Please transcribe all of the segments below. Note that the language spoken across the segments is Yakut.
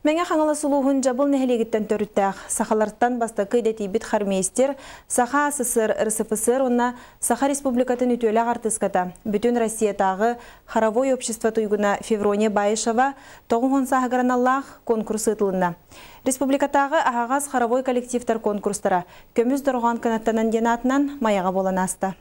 Мэҥэ Хаҥалас улууһун Дьабыл нэһилиэгиттэн төрүттээх, сахалартан бастакы идэтийбит хормейстер, Саха АССР, РСФСР уонна Саха Республикатын үтүөлээх артыыската, Бүтүн Россиятааҕы хоровой общество туйгуна Феврония Баишева 90 сааһыгар аналлаах конкурс ыытылынна. Республикатааҕы аһаҕас хоровой коллективтар конкурстара Көмүс дорҕоон кынаттанан диэн аатынан Майаҕа буолан ааста.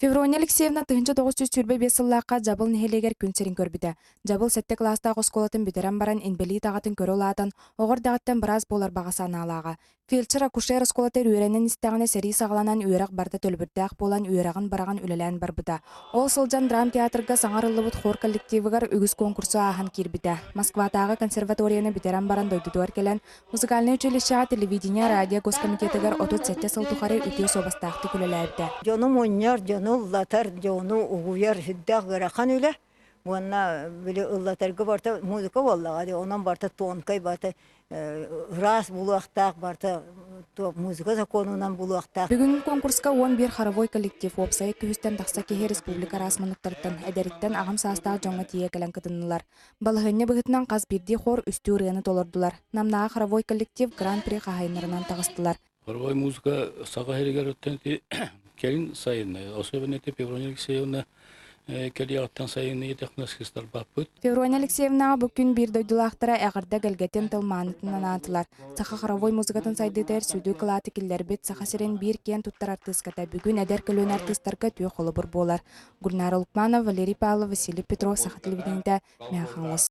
Феврония Алексеевна 1925 сыллаахха Дьабыл нэһилиэгэр күн сирин көрбүтэ. Дьабыл сэттэ кылаастаах оскуолатын бүтэрэн баран, инбэлиит аҕатын көрө улаатан, оҕо эрдэҕиттэн быраас буолар баҕа санаалааҕа. Фельдшер-акушер оскуолатыгар үөрэнэн истэҕинэ сэрии саҕаланан үөрэх барыта төлөбүрдээх буолан үөрэҕин быраҕан үлэлээн барбыта. Ол сылдьан драмтеатрга саҥа арыллыбыт хор коллективыгар үгүс конкурсу ааһан киирбитэ. Москватааҕы консерваторияны бүтэрэн баран дойдутугар кэлэн Музыкальнай училищеҕа телевидение, радио госкомитетыгар 37 сыл тухары үтүө суобастаахтык үлэлээбитэ. Дьону мунньар, дьону ыллатар, дьону угуйар сүрдээх ыарахан үлэ. Уонна били ыллатарга барыта музыка буоллаҕа дии, онон барыта тонкай, барыта ыраас булуохтаах, барыта музыка сокуонунан булуохтаах. Бүгүҥҥү конкурска 11 хоровой коллектив уопсайа күһүстэн тахса киһи республика араас муннуктарыттан, эдэриттэн аҕам саастаах дьоҥҥо тиийэ кэлэн кытыннылар. Балаһыанньа быһыытынан хас биирдии хор үстүү ырыаны толордулар. Намнааҕы хоровой коллектив Гран-при хаһаайыннарынан таҕыстылар. Хоровой музыка саха сиригэр өттөн кэлин сайынна. Особенно это Феврония Алексеевна кэлиэҕиттэн сайынны техносхистарбаппыт. Феврония Алексеевнаҕа бу күн биир дойдулаахтара эҕэрдэ гэлгэтин тыл маанытын анаатылар. Саха хоровой музыкатын сайдыытыгар сүдү кылааты киллэрбит Саха сирин биир киэн туттар артыыската бүгүн эдэр көлүөнэ артыыстарга үтүө холобур буолар. Гульнара Лукманова, Валерий Павлов, Василий Петров, Саха телевидениетэ, Мэҥэ Хаҥалас.